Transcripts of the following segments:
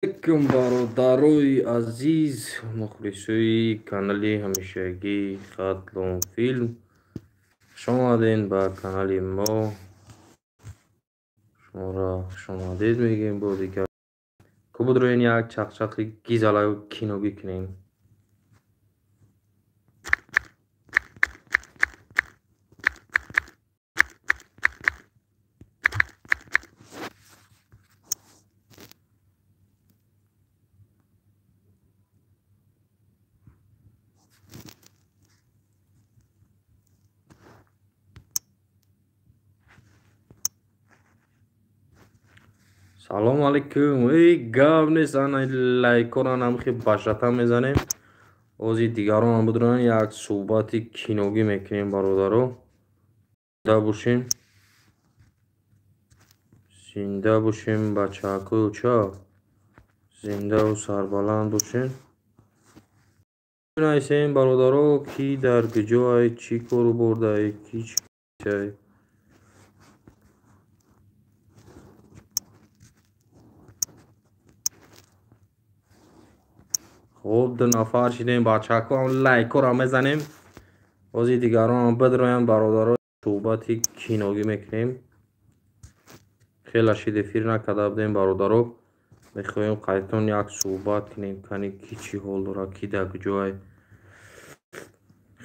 Алейкум, бародарои азиз, мухлисои канали ҳамешагии Хатлон Филм. Хуш омадед ба канали мо. Шуморо хушомадед мегӯем бо дигар. Ку будроен як чақчақи гизалаю киногӣ кунем. Салому алейкум. Эй, гап нест, ана лайкора намхи башата мезанем. Ози дигаронам будроен як суҳбати киногӣ мекунем, бародаро. Зинда бошем. Зинда бошем, бачаҳакою ча. Зиндаву сарбаланд бошем. Бинависем, бародаро, ки дар куҷоай, чӣ кору бурдай, ки чӣ кай. Хуб, ду нафар шидем, бачаҳакоам лайкора мезанем. Ози дигаронам бидроянд, бародаро, суҳбати киногӣ мекунем. Хеле шид эфир накарда будем, бародаро. Мехоҳем қайтон як суҳбат кунем, кани ки чӣ ҳол дорад, ки дар куҷоай.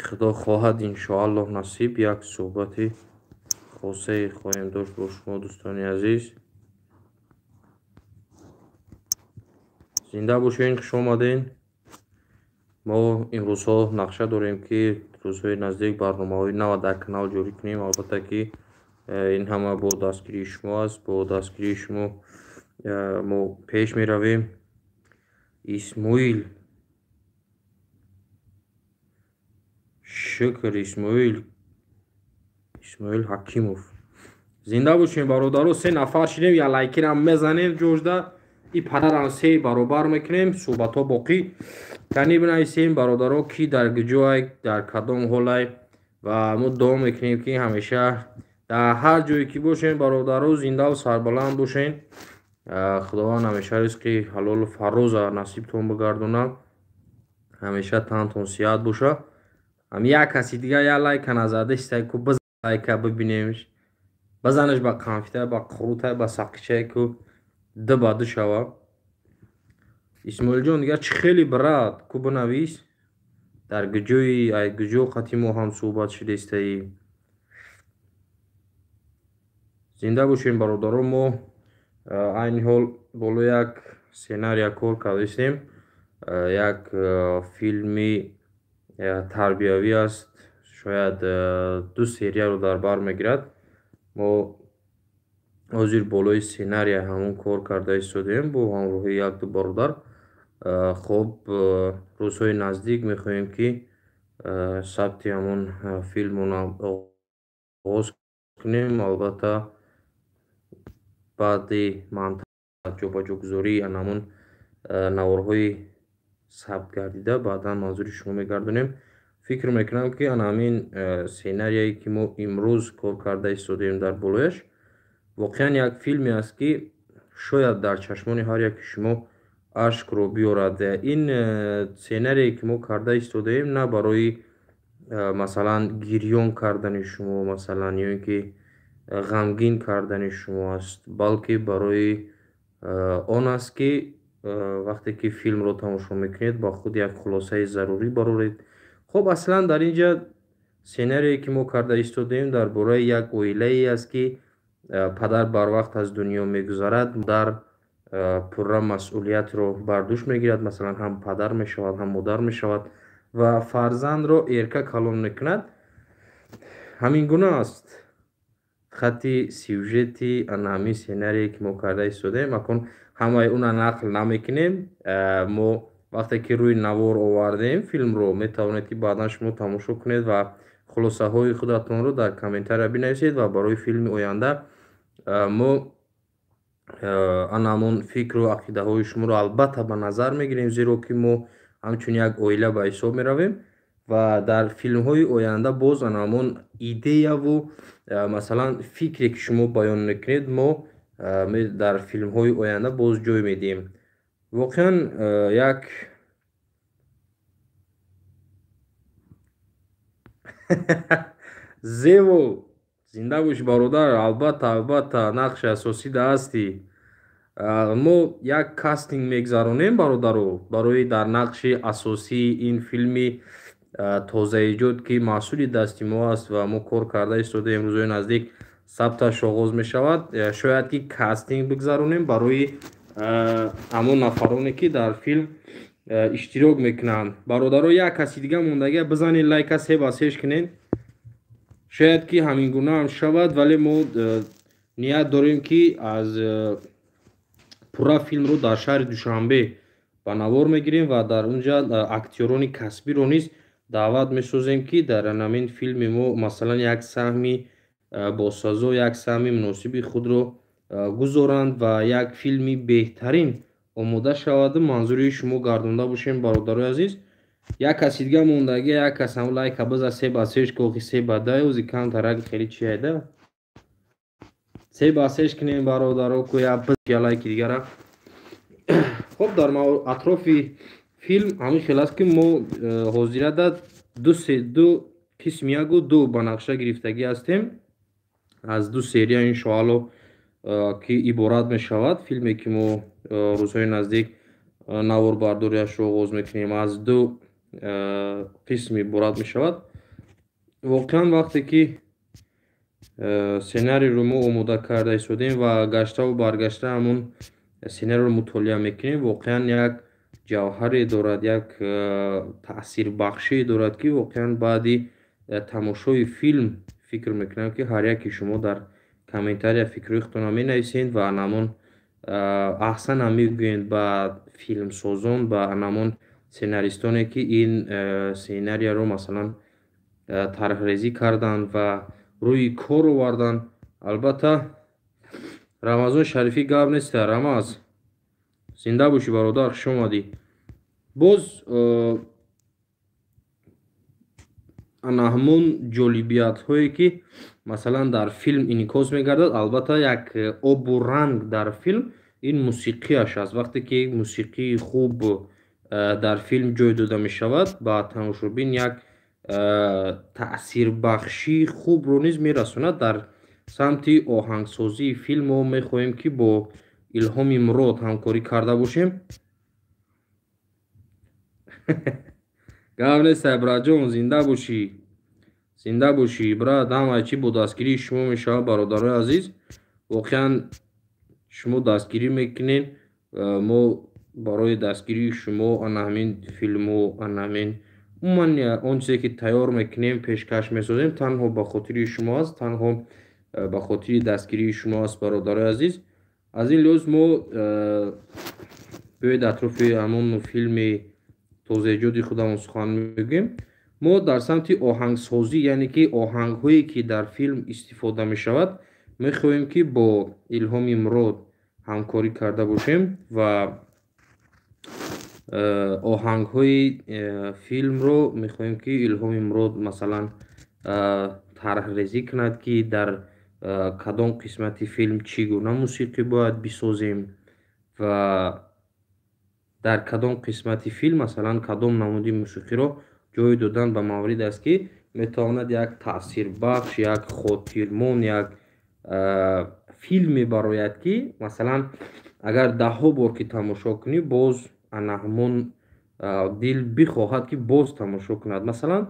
Худо хоҳад, иншоаллоҳ насиб, як суҳбати хосае хоҳем дошт бо шумо, дӯстони азиз. Зинда бошед, хуш омадед. Мо имрӯзҳо нақша дорем, ки рӯзҳои наздик барномаҳои нав дар канал ҷорӣ кунем. Албатта ки ин ҳама бо дастгирии шумо аст. Бо дастгирии шумо мо пеш меравем. Исмоил, шукр, Исмоил, Исмоил Ҳакимов. Зинда бошем, бародаро. Се нафар шидем, я лайкирам мезанем ҷожда. И падарам се баробар мекунем, суҳбатҳо боқӣ. Кани бинависем, бародаро, ки дар куҷоай, дар кадом ҳолай, ва мо дуо мекунем, ки ҳамеша дар ҳар ҷое ки бошем, бародаро, зиндаву сарбаланд бошен. Худованд ҳамеша ризқи ҳалолу фароза насибтон бигардонад. Ҳамеша тантон сиҳат боша. Ҳам як каси дигар як лайка назадестай, ку бизан лайка бибинемш. Бизанеш ба қанфитай, ба қурутай, ба сақичай, ку ду ба ду шава. Исмоилҷон, дигар чӣ хеле брат, ку бинавис, дар куҷои, ай куҷо қати мо ҳам суҳбат шудестаӣ. Зинда бошем, бародаро. Мо айни ҳол боло як сценария кор кардастем. Як филми тарбиявӣ аст, шояд ду серияро дар бар мегирад. Мо ҳозир болои сценария ҳамон кор карда истодаем бо ҳамроҳии як ду бародар. Хоб, рӯзҳои наздик мехоҳем, ки сабти ҳамон филмона оғоз кунем. Албатта баъди ҷобаҷогузории ҳамон наворҳои сабт гардида баъдан манзури шумо мегардонем. Фикр мекунам, ки ана ҳамин сценарияе ки мо имрӯз кор карда истодаем дар болояш, воқеан як филме аст, ки шояд дар чашмони ҳар яки шумо ашкро биёрад. Ин сценарие ки мо карда истодаем, на барои масалан гирён кардани шумо, масалан, ё ин ки ғамгин кардани шумо аст, балки барои он аст, ки вақте ки филмро тамошо мекунед, ба худ як хулосаи зарурӣ бароред. Хуб, аслан дар ин ҷа сценарие ки мо карда истодаем дар бораи як оилае аст, ки падар барвақт аз дунё мегузарад, модар пурра масъулиятро бар дӯш мегирад, масалан, ҳам падар мешавад, ҳам модар мешавад ва фарзандро эрка калон мекунад. Ҳамин гуна аст хатти сюжети ана ҳамин сценарие ки мо карда истодаем. Акун ҳамаи уна нақл намекунем. Мо вақте ки рӯи навор овардем филмро, метавонед, ки баъдан шумо тамошо кунед ва хулосаҳои худатонро дар комментария бинависед, ва барои филми оянда мо ана ҳамон фикру ақидаҳои шуморо албатта ба назар мегирем, зеро ки мо ҳамчун як оила ба ҳисоб меравем ва дар филмҳои оянда боз ана ҳамон идеяву масалан фикре ки шумо баён мекунед, мо дар филмҳои оянда боз ҷой медиҳем. Воқеан як зебо, зинда бош, бародар. Албатта, албатта, нақши асосӣ да ҳастӣ. Мо як кастинг мегзаронем, бародаро, барои дар нақши асосии ин филми тозаэҷод, ки маҳсули дасти мо аст ва мо кор карда истодаем. Рӯзҳои наздик сабташ оғоз мешавад. Шояд ки кастинг бигзаронем барои ҳамон нафароне, ки дар филм иштирок мекунанд. Бародаро, як каси дига мондагия, бизанед лайка, се ба сеш кунед. Шояд ки ҳамин гуна ҳам шавад, вале мо ният дорем, ки аз пурра филмро дар шаҳри Душанбе ба навор мегирем ва дар он ҷа актёрони касбиро низ даъват месозем, ки дар ҳамин филми мо, масалан, як саҳми босазо, як саҳми муносиби худро гузоранд ва як филми беҳтарин омода шаваду манзури шумо гардонда бошем. Бародарои азиз, як каси дига мондагия, як кас ҳам лайка биза, се ба сеш кохи, се ба дай ози камтарак хеле чи айда, се ба сеш кунем, бародаро, ку я я лайки дигара. Хоб, дар атрофи филм ҳамин хел аст, ки мо ҳозирада ду қисми ягу ду ба нақша гирифтагӣ ҳастем. Аз ду серия, иншоалло, ки иборат мешавад филме, ки мо рӯзҳои наздик наворбардориашро оғоз мекунем, аз ду қисм иборат мешавад. Воқеан, вақте ки сценарийро мо омода карда истодем ва гаштаву баргашта ҳамон сценарийро мутолиа мекунем, воқеан як ҷавҳаре дорад, як таъсирбахшие дорад, ки воқеан баъди тамошои филм фикр мекунам, ки ҳар яке шумо дар комментария фикрҳои худтонро менависед ва анамон аҳсанам мегӯед ба филмсозон, ба анамон сценаристоне, ки ин сценарияро, масалан, тарҳрезӣ карданд ва рӯи кор оварданд. Албатта, Рамазон Шарифӣ, гап неста. Рамаз, зинда бошӣ, бародар, хуш омадӣ. Боз ана ҳамон ҷолибиятҳое, ки, масалан, дар филм инъикос мегардад, албатта, як обу ранг дар филм ин мусиқиаш аст. Вақте ки мусиқии хуб дар филм ҷой дода мешавад, ба тамошобин як таъсирбахшии хубро низ мерасонад. Дар самти оҳангсозии филм мо мехоҳем, ки бо Илҳоми Мурод ҳамкорӣ карда бошем. Гап нест, братҷон, зинда бошӣ, зинда бошӣ, брат. Ҳамаи чӣ бо дастгирии шумо мешавад. Бародарои азиз, воқеан шумо дастгирӣ мекунед, мо барои дастгирии шумо ана ҳамин филму ана ҳамин умуман он чизе, ки тайёр мекунем, пешкаш месозем, танҳо ба хотири шумо аст, танҳо ба хотири дастгирии шумо аст. Бародарои азиз, аз ин лиҳоз мо биёед атрофи ҳамон филми тозаэҷоди худамон сухан мегӯем. Мо дар самти оҳангсозӣ, яъне ки оҳангҳое, ки дар филм истифода мешавад, мехоҳем, ки бо Илҳоми Мурод ҳамкорӣ карда бошем ва оҳангҳои филмро мехоҳем, ки Илҳоми Мурод, масалан, тарҳрезӣ кунад, ки дар кадом қисмати филм чӣ гуна мусиқӣ бояд бисозем ва дар кадом қисмати филм, масалан, кадом намуди мусиқиро ҷой додан ба маврид аст, ки метавонад як таъсирбахш, як хотирмон, як филме барояд, ки, масалан, агар даҳҳо бор ки тамошо кунӣ, боз ана ҳамон дил бихоҳад, ки боз тамошо кунад, масалан,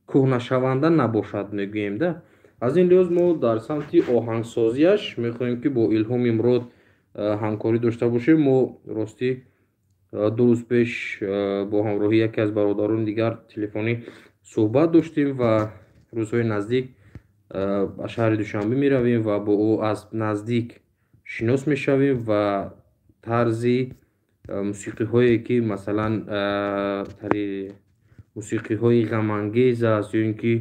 кӯҳнашаванда набошад, мегӯем да. Аз ин лиҳоз мо дар самти оҳангсозиаш мехоҳем, ки бо Илҳоми Мурод ҳамкорӣ дошта бошем. Мо ростӣ 2 рӯз пеш бо ҳамроҳии яке аз бародарони дигар телефонӣ суҳбат доштем ва рӯзҳои наздик ба шаҳри Душанбе меравем ва бо ӯ аз наздик шинос мешавем ва тарзи мусиқиҳое, ки, масалан, мусиқиҳои ғамангез аст ё ин ки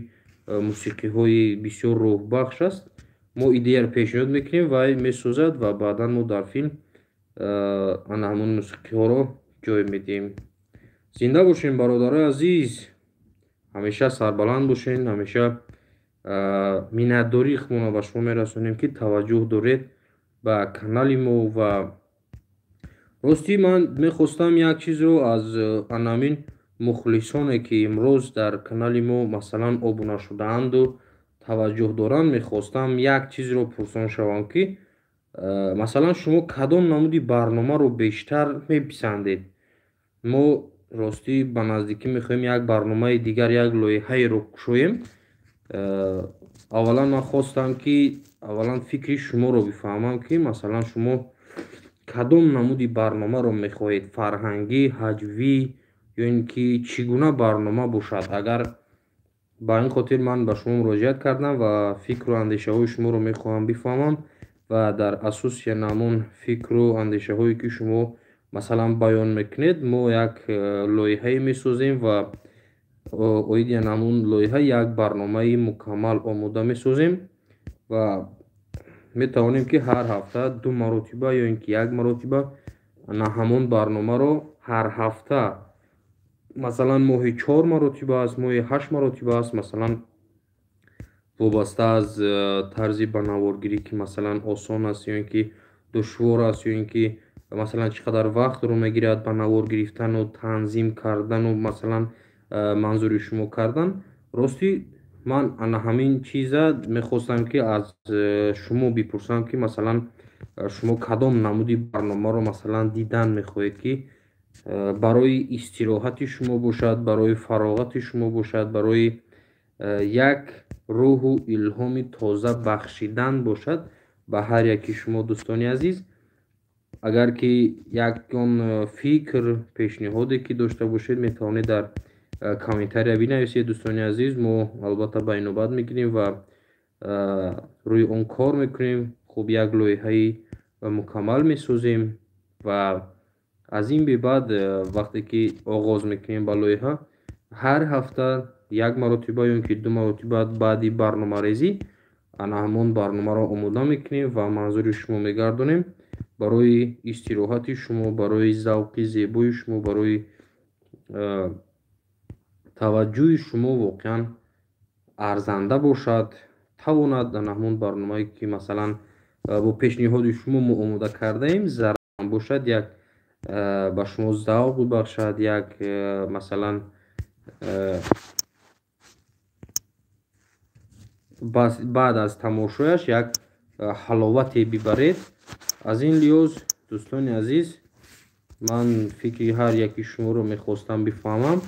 мусиқиҳои бисёр рӯҳбахш аст, мо идеяро пешниҳод мекунем, вай месозад ва баъдан мо дар филм ана ҳамон мусиқиҳоро ҷой медиҳем. Зинда бошем, бародарои азиз, ҳамеша сарбаланд бошен. Ҳамеша миннатдории худмонро ба шумо мерасонем, ки таваҷҷӯҳ доред ба канали мо ва Ростӣ ман мехостам як чизро аз анамин мухлисоне, ки имрӯз дар канали мо масалан обуна шудаанду таваҷҷӯҳ доранд, мехостам як чизро пурсон шавам, ки масалан шумо кадом намуди барномаро бештар меписандед? Мо ростӣ ба наздикӣ мехоҳем як барномаи дигар, як лоиҳаеро кушоем. Аввалан ман хостам, ки аввалан фикри шуморо бифаҳмам, ки масалан шумо кадом намуди барномаро мехоҳед, фарҳангӣ, ҳаҷвӣ ё ин ки чӣ гуна барнома бошад. Агар ба ин хотир ман ба шумо муроҷиат кардам ва фикру андешаҳои шуморо мехоҳам бифаҳмам ва дар асоси ҳамон фикру андешаҳое, ки шумо масалан баён мекунед, мо як лоиҳае месозем ва оиди ҳамон лоиҳа як барномаи мукаммал омода месозем ва метавонем, ки ҳар ҳафта 2 маротиба ё ин ки 1 маротиба на ҳамон барномаро ҳар ҳафта, масалан моҳи 4 маротиба аст, моҳи 8 маротиба аст, масалан вобаста аз тарзи ба наворгирӣ, ки масалан осон аст ё ин ки душвор аст, ё ин ки масалан чӣ қадар вақтро мегирад ба навор гирифтану танзим кардану масалан манзури шумо кардан. Ростӣ ман ана ҳамин чиза мехостам, ки аз шумо бипурсам, ки масалан шумо кадом намуди барномаро масалан дидан мехоҳед, ки барои истироҳати шумо бошад, барои фароғати шумо бошад, барои як рӯҳу илҳоми тоза бахшидан бошад ба ҳар яки шумо дӯстони азиз. Агар ки ягон фикр, пешниҳоде ки дошта бошед, метавонед дар комментария бинависед дӯстони азиз. Мо албатта ба инобат мегирем ва рӯи он кор мекунем. Хуб, як лоиҳаи мукаммал месозем ва аз ин бебаъд вақте ки оғоз мекунем ба лоиҳа, ҳар ҳафта 1 маротиба ё ин ки 2 маротиба баъди барномарезӣ ана ҳамон барномаро омода мекунем ва манзури шумо мегардонем барои истироҳати шумо, барои завқи зебои шумо, барои таваҷҷӯҳи шумо воқеан арзанда бошад, тавонад ана ҳамон барномае, ки масалан бо пешниҳоди шумо мо омода кардаем, зарар бошад, як ба шумо завқ бибахшад, як масалан баъд аз тамошояш як ҳаловате бибаред. Аз ин лиҳоз дӯстони азиз, ман фикри ҳар яки шуморо мехостам бифаҳмам.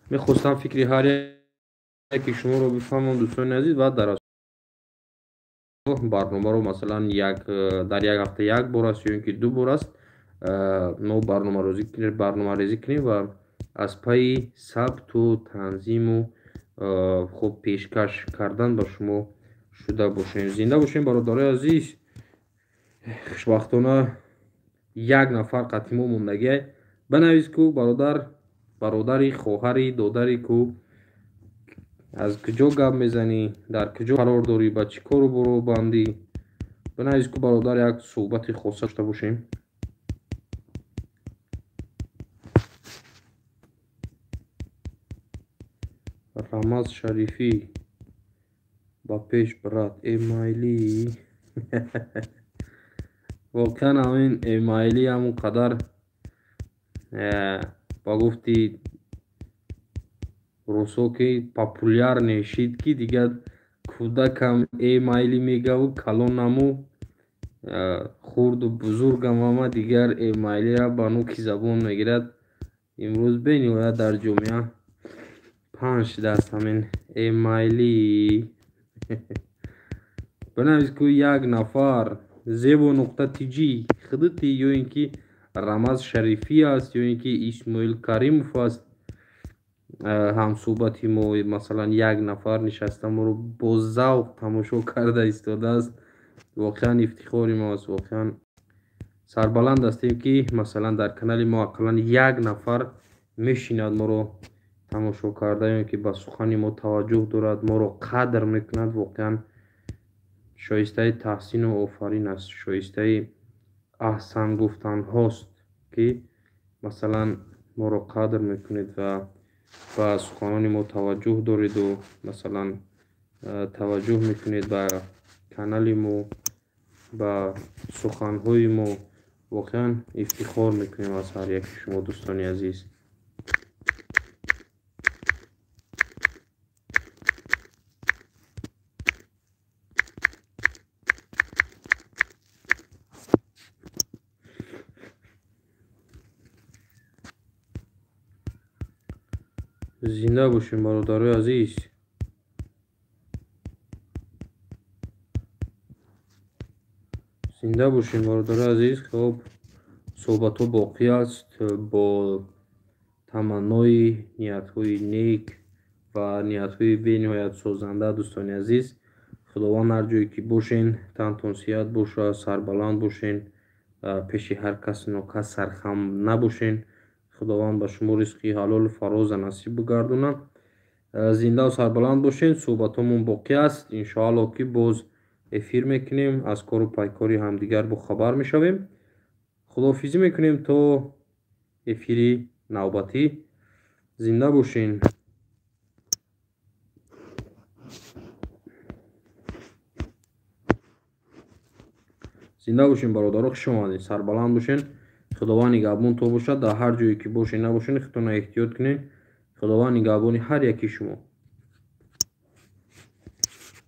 Мехостам фикри ҳар яки шуморо бифаҳмам дӯстони азиз ва дар барномаро масалан дар як ҳафта 1 бор аст ё ин ки 2 бор аст, мо барномарезӣ кунем ва аз пайи сабту танзиму хуб пешкаш кардан ба шумо шуда бошем. Зинда бошем бародарои азиз. Хушбахтона як нафар қатъи мо мондагиай. Банавис ку бародар, бародари, хоҳари, додари ку, аз куҷо гап мезанӣ, дар куҷо қарор дорӣ, ба чӣ кору боро бандӣ? Банавис ку бародар, як суҳбати хоса дошта бошем. Рамаз Шарифӣ ба пеш брат, эмайли. Воқеан ҳамин эмайли ҳамон қадар ба гуфти русо ки популярне шид, ки дигар кӯдакам эмайли мегаву калонаму хурду бузургам ҳама дигар эмайлира ба нуки забон мегирад. Имрӯз бениҳоят дар ҷомеа паҳн шудааст ҳамин эмайли. Банавис ку як нафар зебо нуқта тиҷи худути ё ин ки Рамаз Шарифӣ аст ё ин ки Исмоил Каримов аст, ҳамсӯҳбати мо масалан як нафар нишаста моро бо завқ тамошо карда истодааст. Воқеан ифтихори мо аст, воқеан сарбаланд ҳастем, ки масалан дар канали мо ақаллан як нафар мешинад моро тамошо карда ё ин ки ба сухани мо таваҷҷӯҳ дорад, моро қадр мекунад. Воқеан Шоистаи таҳсину офарин аст, шоистаи аҳсан гуфтанҳост, ки масалан моро қадр мекунед ва ба суханони мо таваҷҷӯҳ дореду, масалан, таваҷҷӯҳ мекунед ба канали мо, ба суханҳои мо. Воқеан ифтихор мекунем аз ҳар яки шумо, дӯстони азиз. Зинда бошем, бародарои азиз. Зинда бошем, бародарои азиз. Хоб, суҳбатҳо боқӣ аст бо таманнои ниятҳои нек ва ниятҳои бениҳоят созанда. Дӯстони азиз, Худованд ҳар ҷое ки бошен, тантон сиҳат бошад, сарбаланд бошен, пеши ҳар кас нокас сархам набошен. Худованд ба шумо ризқи ҳалолу фароза насиб бигардонад. Зиндаву сарбаланд бошед. Суҳбатҳомон боқӣ аст. Иншоалло, ки боз эфир мекунем, аз кору пайкори ҳамдигар бохабар мешавем. Худоҳофизӣ мекунем то эфири навбатӣ. Зинда бошен. Зинда бошен, бародаро, хуш омадед, сарбаланд бошен. Худованд нигаҳбон то бошад. Дар ҳар ҷое ки бошед, набошед, худтонро эҳтиёт кунед. Худованд нигаҳбони ҳар яки шумо.